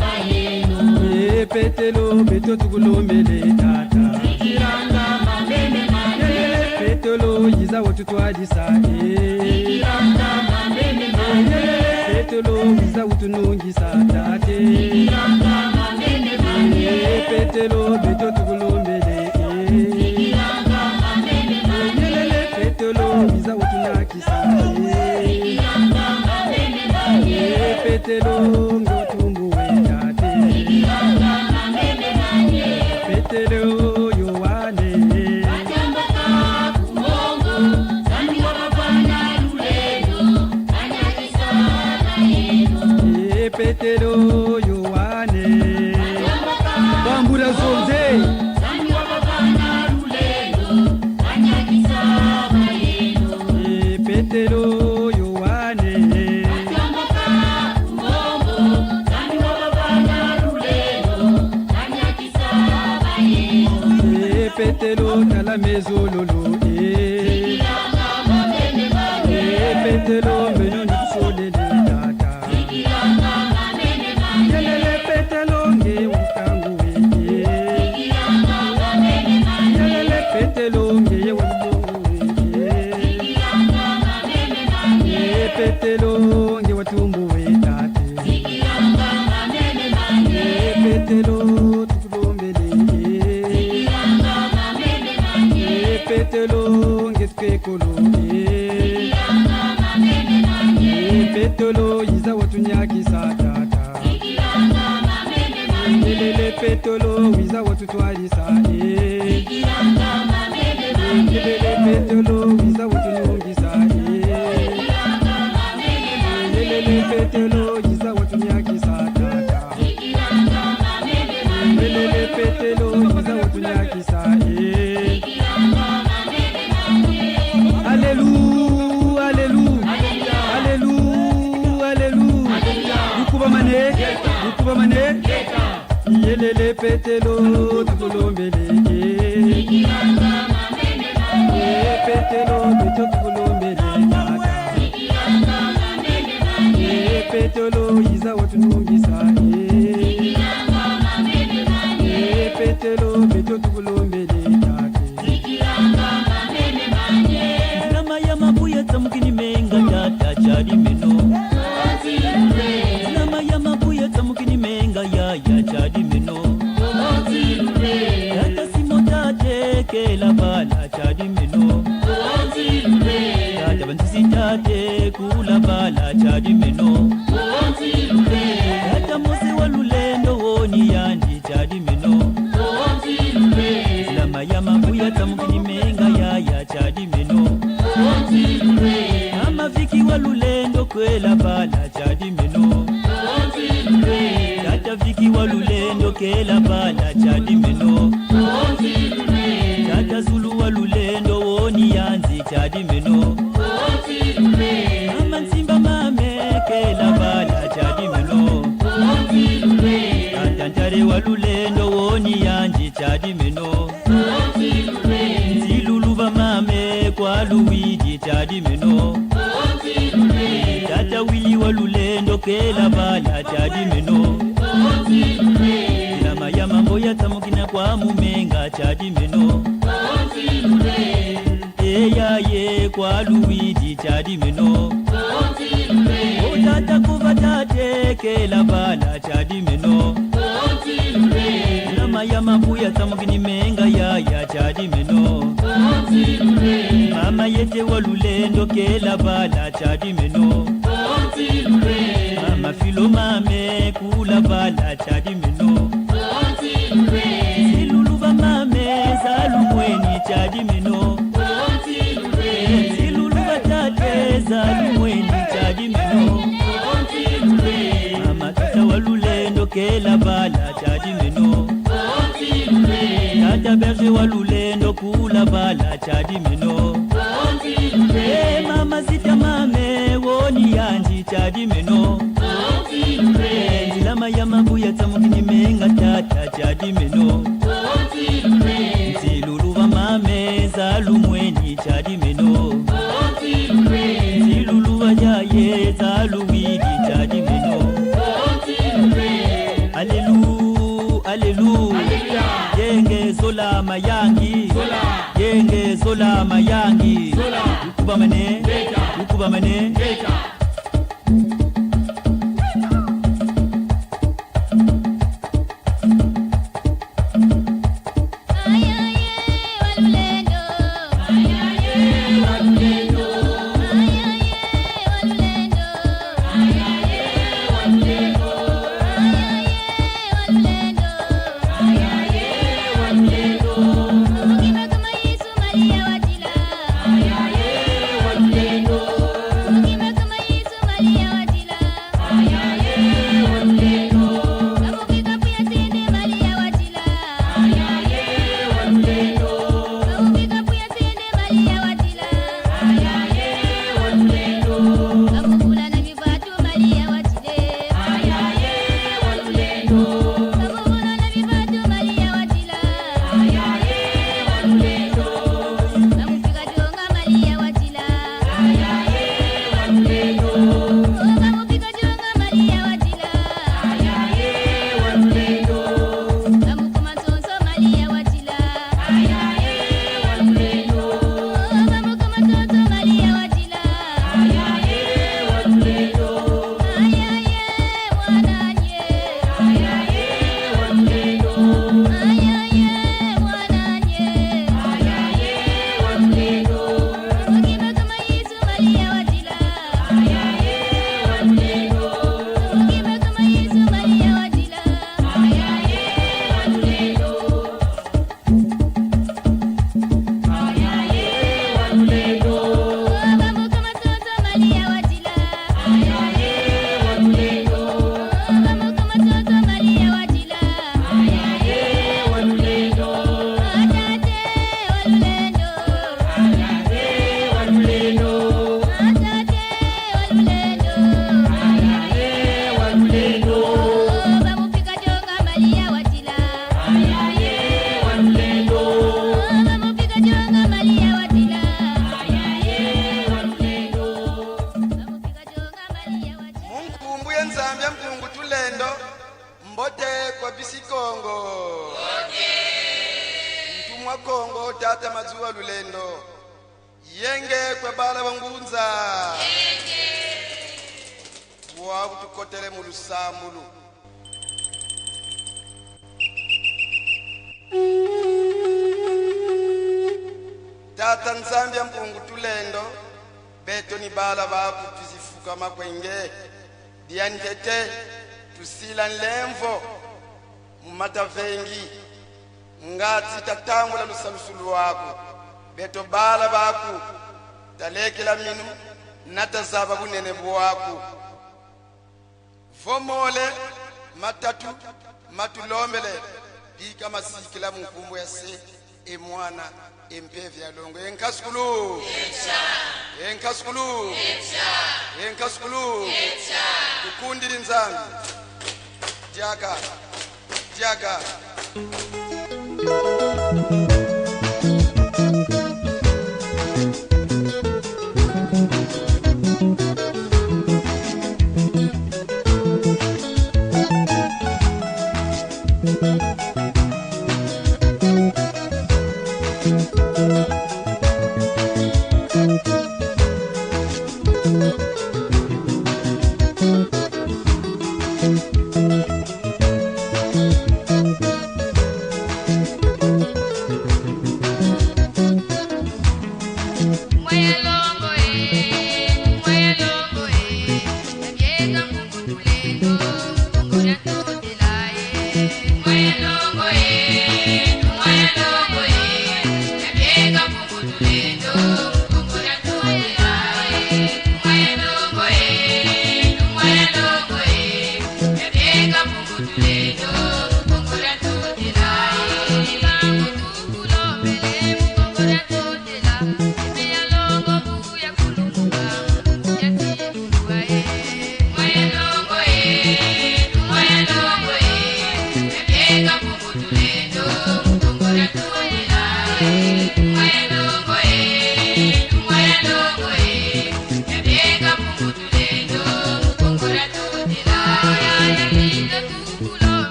bayeno. E Petelo, beto tukulombele, Tata. Sikilanga mamene mane. Petelo, yiza watutwadisa, eh. Sikilanga mamene mane. Petelo, wiza utunungisa, Tate. Sikilanga mamene mane. Eh, Petelo, beto tukulombele, eh. Sikilanga mamene mane. Petelo, wiza utunaki- Eh, Petelo, nge watumbu we Tate. Petelo, Yoane. Eh, Petelo, Yoane. Bambula zonze. Eh, Petelo, Yoane. Eh, Petelo, tala mezo lolo, eh. Eh, Petelo, meno nikusolele, Tata. Yelele Petelo, nge wa ntangu we, eh. Yelele Petelo, nge ye wa mbongo we, eh. Eh, Petelo, nge watumbu we, Tate. Eh, Petelo, tukulombele, eh. Eh, Petelo, nge tukekolo, eh. Eh, Petelo, yiza watunyakisa, Tata. Yelele Petelo, wiza watutwadisa, eh. Yelele Petelo, wiza watunungisa, eh. Yelele Petelo, yiza watunyakisa, Tata. Yelele Petelo, yiza watunyakisa, eh. Alléluia, alléluia, alléluia, alléluia. Lukubamane, lukubamane. Yelele Petelo, tukulombele, eh. Eh, Petelo, beto tukulombele, Tata. Eh, Petelo, yiza watunungisa, eh. Eh, Petelo, beto tukulombele, Tate. Nzila maya mabuya tsamukini menga, Tata, tiadi meno. Nzila maya mabuya tsamukini menga, Yaya, tiadi meno. Tata Simon, Tate, kela bala, tiadi meno. Tata Banzisi, Tate, kula bala, tiadi meno. Tata Mose wa lulendo, woni yandi, tiadi meno. Nzila maya mabuya tsamukini menga, Yaya, tiadi meno. Mama Viki wa lulendo, kela bala, tiadi meno. Tata Viki wa lulendo, kela bala, tiadi meno. Tata Zulu wa lulendo, woni yandi, tiadi meno. Mama Nsimba Mame, kela bala, tiadi meno. Tata Ntare wa lulendo, woni yandi, tiadi meno. Nsilulu va Mame kwa Luidi, tiadi meno. Tata Wili wa lulendo, kela bala, tiadi meno. Nzila maya mabuya tsamukina kwa Mumenga, tiadi meno. E yaya kwa Luidi, tiadi meno. O tata Kuva Tate, kela bala, tiadi meno. Nzila maya mabuya tsamukini menga, Yaya, tiadi meno. Mama Yete wa lulendo, kela bala, tiadi meno. Mama Filo Mame, kula bala, tiadi meno. Nsilulu va Mame, za lumweni, tiadi meno. Nsilulu va Tate, za lumweni, tiadi meno. Mama Tata wa lulendo, kela bala, tiadi meno. Tata Berger wa lulendo, kula bala, tiadi meno. Eh, Mama Zita Mame, woni Tadi meno. Nsilulu wa yaye, za luwidi, tadi meno. Alelu, alelu. Yenge zola mayangi. Yenge zola mayangi. Ukubamane, ukubamane. Mu nkumbu ya Nzambi ya Mpungu Tulendo, mbote kwa bisi Kongo. Ntumwa Kongo, tata Mazuwa Lulendo. Yenge kwa bala ba ngunza. Bwabu tukotele mu lusambulu. Tata Nzambi ya Mpungu Tulendo, beto ni bala baku, twizi fukama kwe nge. Diantete, tusila nlemvo mu matavengi, ngati tatambula lusalusu lwaku. Beto bala baku, talekela minu, na tazaba bunene bwaku. Vo mole matatu matulombele, bika masikila mu nkumbu ya Se, e Mwana, e Mpeve ya Longo. E nkasukulu. E nkasukulu. E nkasukulu. Tukundidi Nzambi. Diaka. Diaka.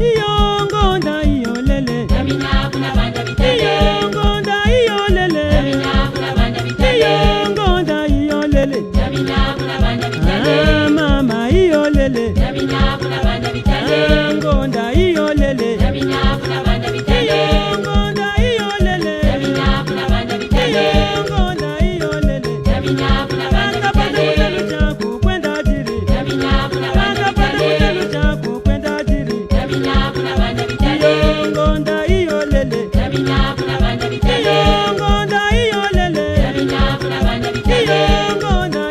Iyo ngonda iyo lele. Iyo ngonda iyo lele. Iyo ngonda iyo lele. Ah, mama iyo lele. Ah, ngonda iyo lele. Iyo ngonda iyo lele. Iyo ngonda iyo lele. Banga pata kutelu chaku kwenda diri. Banga pata kutelu chaku kwenda diri. Iyo ngonda iyo lele. Iyo ngonda iyo lele. Iyo ngonda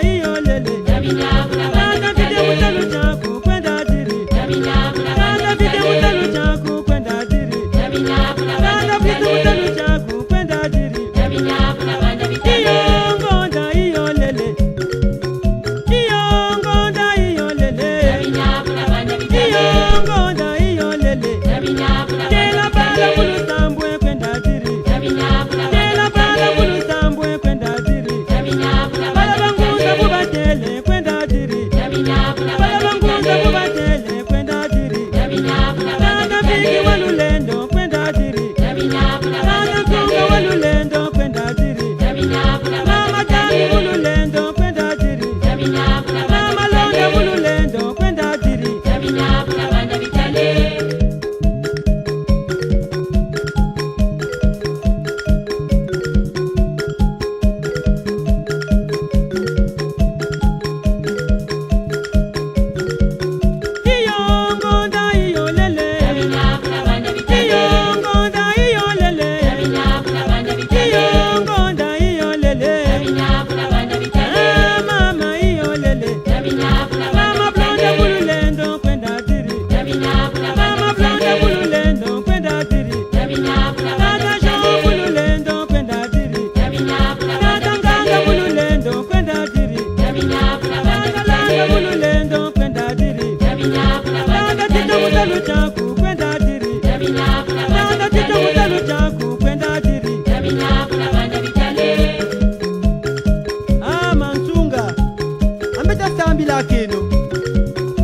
Sambilakeno.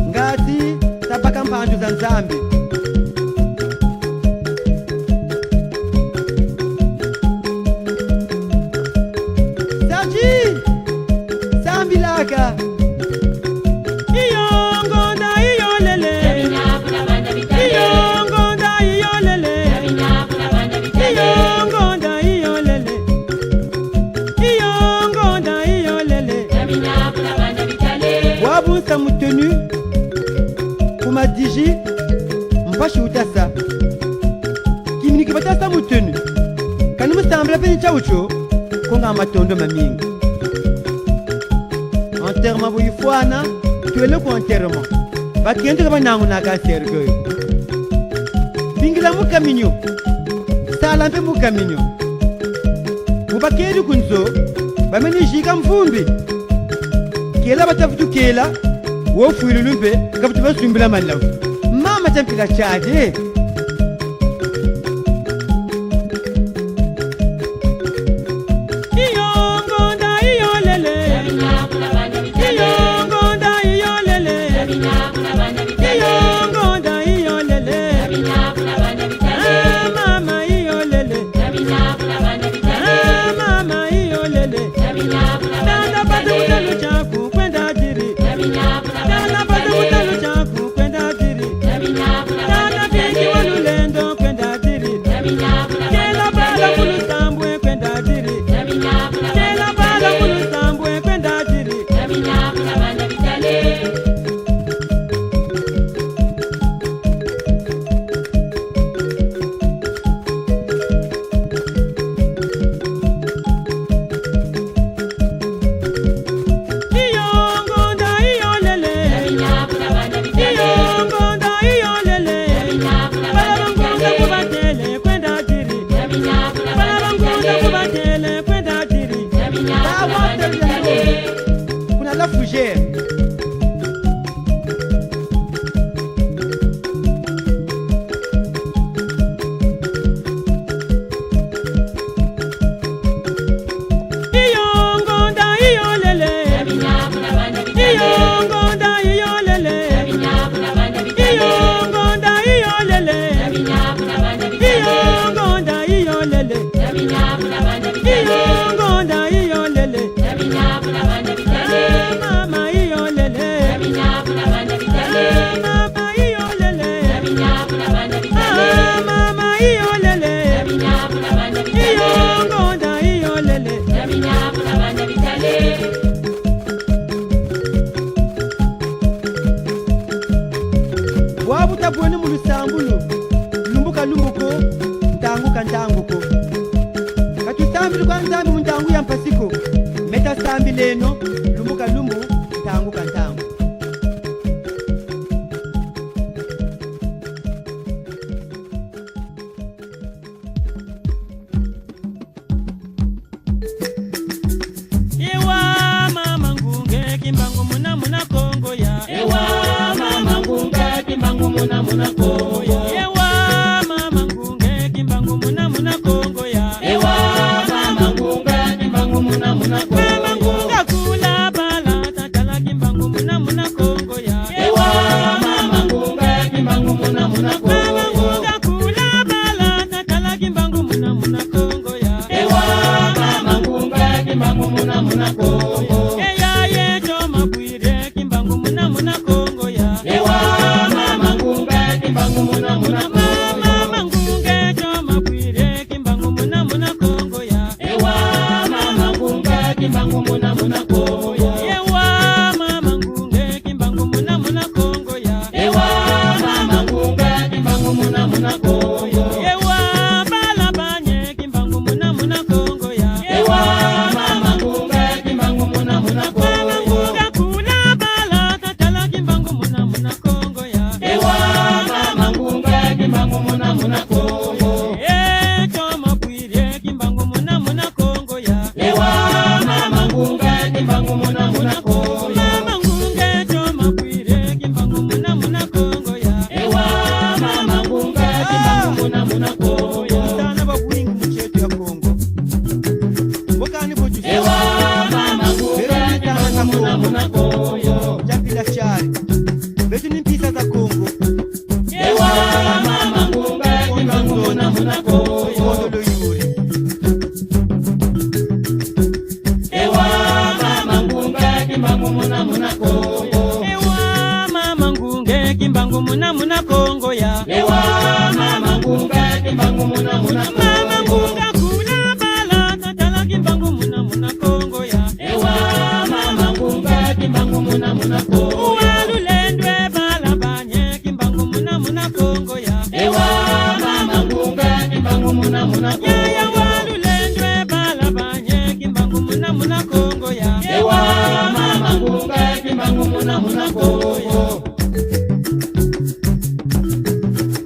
Ngati tabaka mpandu za Nzambi. Saji, sambilaka. Iyo ngonda iyo lele. Iyo ngonda iyo lele. Iyo ngonda iyo lele. Iyo ngonda iyo lele. Bwabu nsa mu tenue, ku ma D J, mpasi uta sa. Kimini ki bata sa mu tenue. Kani mu sambila pe ni tiawu tio, konga matondo mamingi. Enterrement bu ifwana, twele ku enterrement. Bakento ka banangunaka cercueil. Bingila mu kaminio. Sala mpe mu kaminio. Bu bakedi ku nzo, bameni zika mvumbi. Kela bata vutu kela, wo fwilulu mpe, ka vutu basumbila malavu. Mama tia mpila tiadi. Iyo ngonda iyo lele. Iyo ngonda iyo lele. Iyo ngonda iyo lele. Ah, mama iyo lele. Ah, mama iyo lele. Tata pata mutalu tiaku kwenda diri. Tata pata mutalu tiaku kwenda diri. Tata Kingi wa lulendo kwenda diri. Kela bala mu lusambwe kwenda diri. Kela bala mu lusambwe kwenda diri. Iyo ngonda iyo lele. Iyo ngonda iyo lele. Bala ba ngonda ku batele kwenda diri. Bala ba ngonda ku batele kwenda diri. Kuna La Fougère. Iyo ngonda iyo lele. Iyo ngonda iyo lele. Iyo ngonda iyo lele. Iyo ngonda iyo lele. Iyo ngonda iyo lele. Ah, mama iyo lele. Ah, mama iyo lele. Ah, mama iyo lele. Iyo ngonda iyo lele. Bwabu tabwene mu lusambulu, lumbu ka lumbu ko, ntangu ka ntangu ko. Ka tusambidi kwa Nzambi mu ntangu ya mpasi ko, meta sambileno, lumbu ka lumbu, ntangu ka ntangu. Ewa mama Ngunge, Kimbangu muna muna Kongo ya. Ewa mama Ngunge, Kimbangu muna muna Kongo ya. Ewa mama Ngunge, Kimbangu muna muna Kongo ya. Ewa mama Ngunge, Kimbangu muna muna Kongo. Mama Ngunge kula bala, tatala Kimbangu muna muna Kongo ya. Ewa mama Ngunge, Kimbangu muna muna Kongo. Mama Ngunge kula bala, tatala Kimbangu muna muna Kongo ya. Ewa mama Ngunge, Kimbangu muna muna Kongo. Eya ye Jomo Bwire, Kimbangu muna muna Kongo ya. Ewa mama Ngunge, Kimbangu muna muna Kongo. Mama Ngunge, Jomo Bwire, Kimbangu muna muna Kongo ya. Ewa mama Ngunge, Kimbangu muna muna Kongo. Ewa mama Ngunge, Kimbangu muna muna Kongo ya. Ewa mama Ngunge, Kimbangu muna muna Kongo. Ewa bala ba nye, Kimbangu muna muna Kongo ya. Ewa mama Ngunge, Kimbangu muna muna Kongo. Mama Ngunge kula bala, tatala Kimbangu muna muna Kongo ya. Ewa mama Ngunge, Kimbangu muna muna Kongo. Eh, Jomo Bwire, Kimbangu muna muna Kongo ya. Ewa mama Ngunge, Kimbangu muna muna Kongo. Mama Ngunge, Jomo Bwire, Kimbangu muna muna Kongo ya. Ewa mama Ngunge, Kimbangu muna muna Kongo. Tana ba bwingi mu nsi eto ya Kongo. Bokani bo justice. Ewa mama Ngunge, Kimbangu muna muna Kongo. Muna, muna Kongo. Ewa, Mama Ngunga, Kimbangu muna, muna Kongo ya. Ewa, Mama Ngunga, Kimbangu muna, muna Kongo. Mama Ngunga, kula bala, tatala Kimbangu muna, muna Kongo ya. Ewa, Mama Ngunga, Kimbangu muna, muna Kongo. Wa lulendo e bala banye, Kimbangu muna, muna Kongo ya. Ewa, Mama Ngunga, Kimbangu muna, muna Kongo. Yaya wa lulendo e bala banye, Kimbangu muna, muna Kongo ya. Ewa, Mama Ngunga, Kimbangu muna, muna Kongo.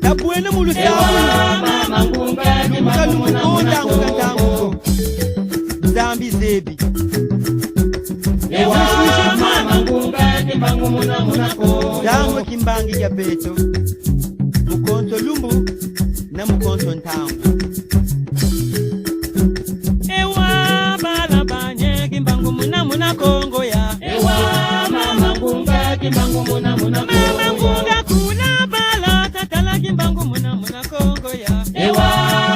Tabwene mu lusambu. Ewa, Mama Ngunga, Kimbangu muna, muna Kongo. Lumbu ka lumbu, ntangu ka ntangu. Nzambi zebi. Ewa, Mama Ngunga, Kimbangu muna, muna Kongo. Ntangu kimbangi kia beto. Mu konso lumbu, na mu konso ntangu. Ewa, bala banye, Kimbangu muna, muna Kongo ya. Ewa, Mama Ngunga, Kimbangu muna, muna Kongo. Mama Ngunga, kula bala, tatala Kimbangu muna, muna Kongo ya. Ewa,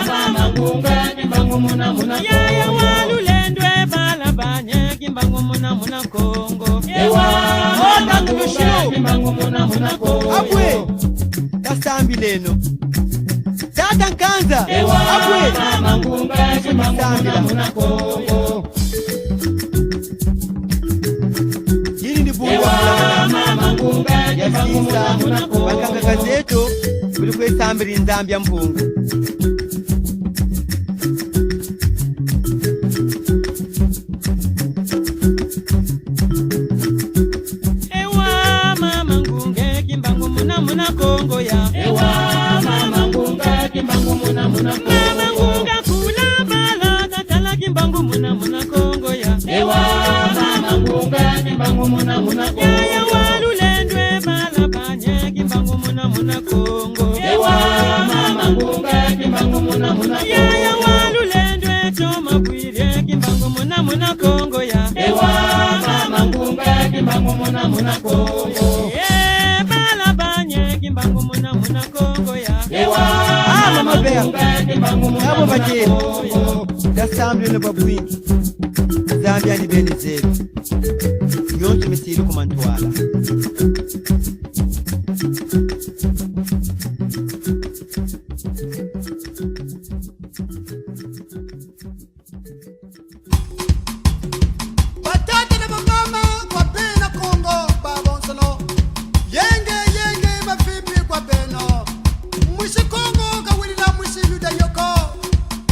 Mama Ngunga, Kimbangu muna, muna Kongo. Yaya wa lulendo e bala banye, Kimbangu muna, muna Kongo. Ewa, Mama Ngunga, Kimbangu muna, muna Kongo. Abwe, tasambileno. Tata Nkanza, ewa, abwe, Mama Ngunga, Kimbangu muna, muna Kongo. Yini ni bungu ya sisa, bakanga ka zeto, buli kwe sambila Nzambi ya Mpungu. Ewa, Mama Ngunga, Kimbangu muna, muna Kongo ya. Ewa, Mama Ngunga, Kimbangu muna, muna Kongo. Mama Ngunga, kula bala, tatala Kimbangu muna, muna Kongo ya. Ewa, Mama Ngunga, Kimbangu muna, muna Kongo. Yaya wa lulendo e bala banye, Kimbangu muna, muna Kongo. Ewa, Mama Ngunga, Kimbangu muna, muna Kongo. Yaya wa lulendo e choma bwire, Kimbangu muna, muna Kongo ya. Ewa, Mama Ngunga, Kimbangu muna, muna Kongo. E bala banye, Kimbangu muna, muna Kongo ya. Ewa, ah, Mama Bea. Mama Ngunga, Kimbangu muna, muna Kongo. Yabo bate. Tasambileno bwa bwingi. Nzambi yandi beni zebi. Yonso misiri ku mantwala. Batata na bamama, kwa bena Kongo babonsono. Yenge, yenge, mavimpi kwa beno. Mwisi Kongo kawidila mwisi Yuda yo ko.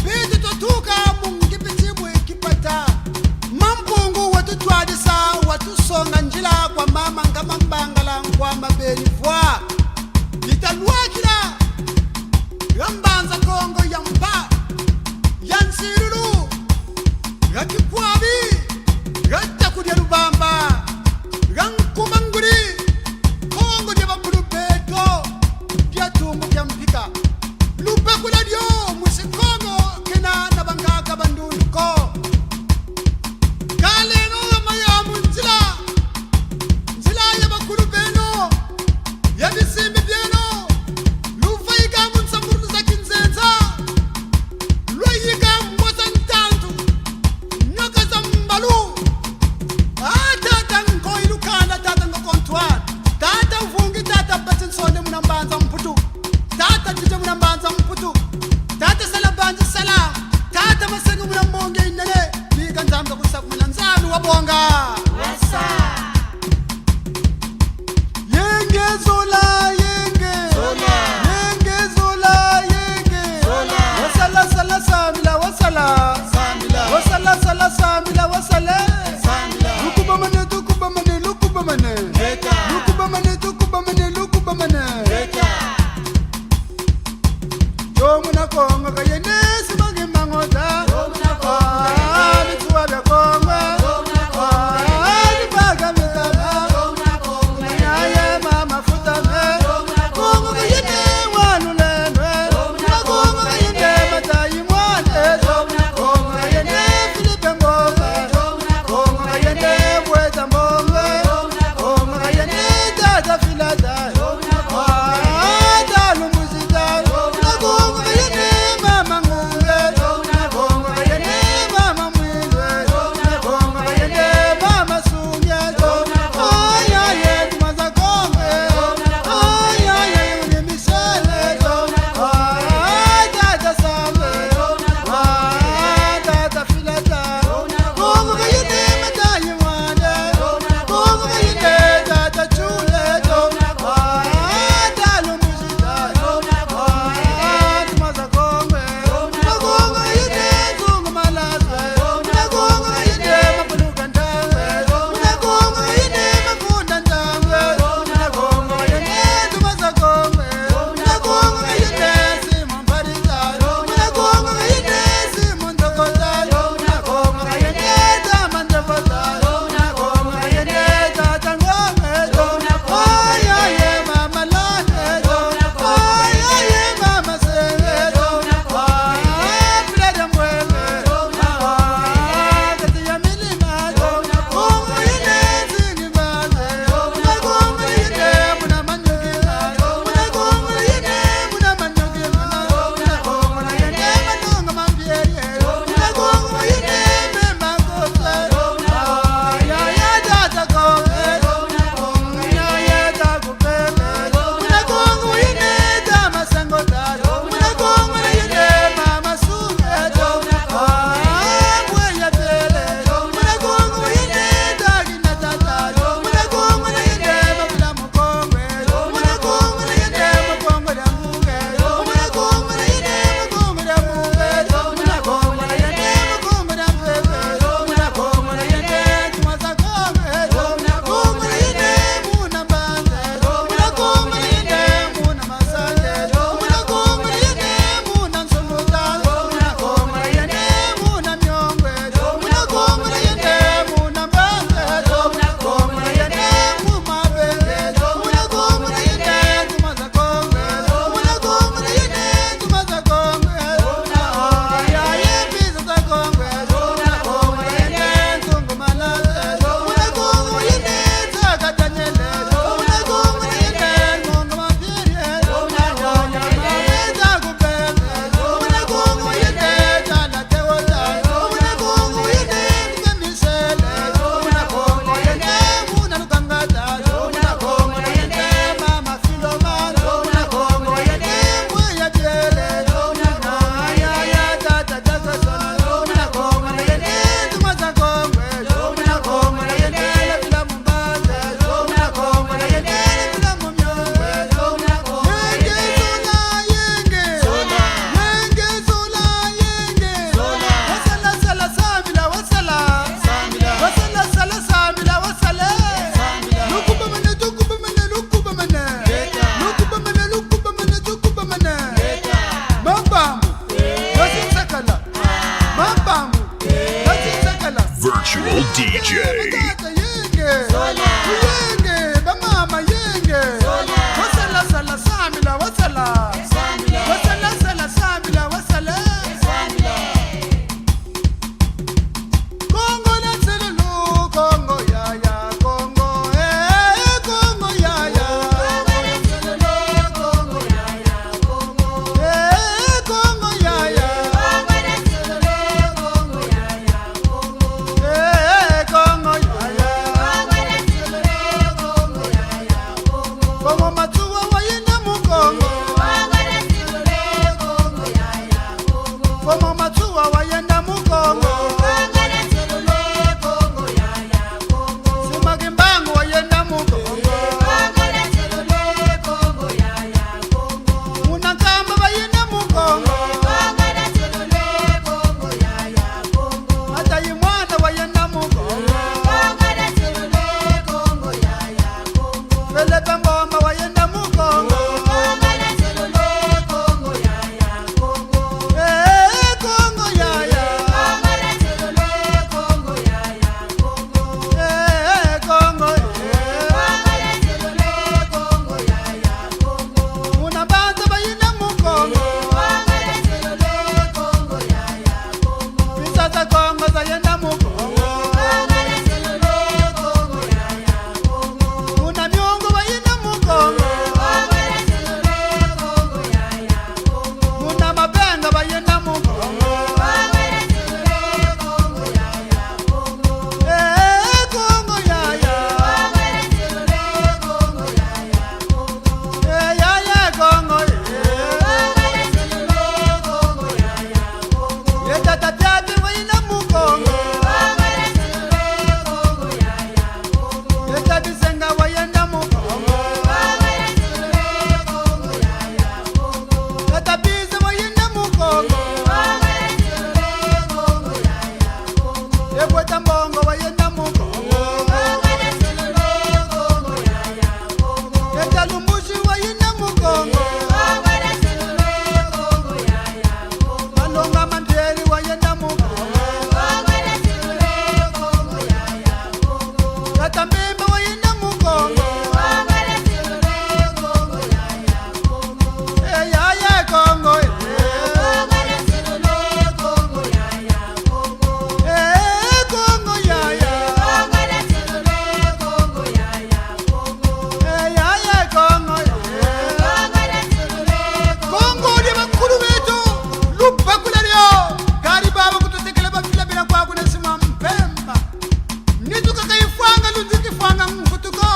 Beto twatuka mu Ngipiti mu Ekipeta. Mampungu watutwadisa, watusonga nzila kwa mama Nkama Mpangala, nkwa mabeni vwa. Yitalwakila, ya Mbanza Kongo ya mpa, ya nsilulu, ya kikwabi, ya taku dia lubamba, ya nkuma ngudi, Kongo dia bakulu beto, dia tumbu kia mpika. Lubakula dio, mwisi Kongo kena na bankaka bandundu ko. Kaleno ya maya mu nzila, nzila ya bakulu beno, Kongo. Eh, yaya Kongo, eh. Eh, Kongo, yaya. Eh, yaya Kongo, eh. Kongo dia bakulu beto, lubakula dio, kadi baba kututekela bavila bena kwaku na sima mpemba. Nitu kaka ifwanga, lundi kifwanga mvutu ko.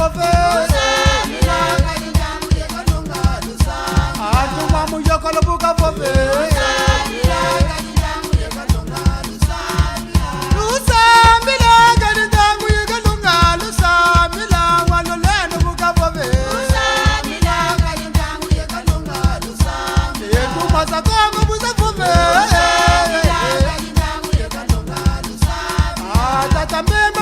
vove. Antu ma muyokolo bu kavove. Lusambila kadi ntangu ye kalunga, lusambila wa lulendo bu kavove. Ye kuma za Kongo bu zavove. Ah, tata Mbemba